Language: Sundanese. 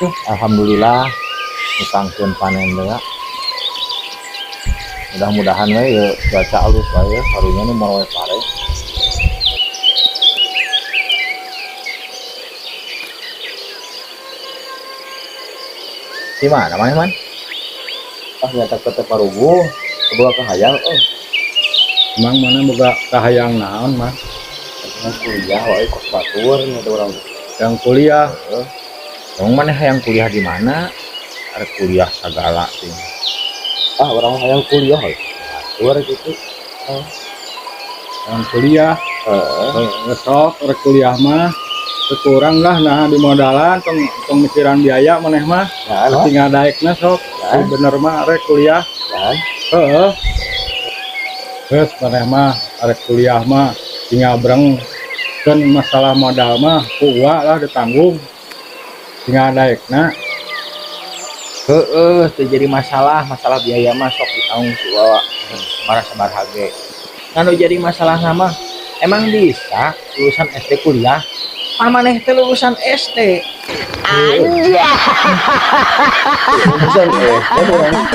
Alhamdulillah nukangkeun panen deui. Mudah-mudahan we ya cuaca alus wae karunya nu maroe pare. Di mana maneh, Man? Ah, nyata ke teh paruguh, boga kahayang euy. Emang maneh boga kahayang naon, Mah? Hayang kuliah wae kos batur nya teh urang. Hayang kuliah. Heeh. Emang maneh hayang kuliah di mana? Arek kuliah sagala sih. Ah, urang hayang kuliah we. Batur gitu. Hayang kuliah. Heeh. Heeh, sok rek kuliah mah kurang lah, nah di modalan tong tong mikiran biaya maneh mah. Ya, no. Tinggal daekna sok. Ya. Bener mah rek kuliah. Ya. Heeh. Terus maneh mah arek kuliah mah tinggal breng kan, masalah modal mah ku uwa lah ditanggung, tinggal daekna. Heeh, teu jadi masalah, masalah biaya mah sok ditanggung ku uwa marah sabaraha ge. Anu jadi masalah mah emang bisa lulusan SD kuliah? Pan maneh teh lulusan SD. Lulusan SD urang.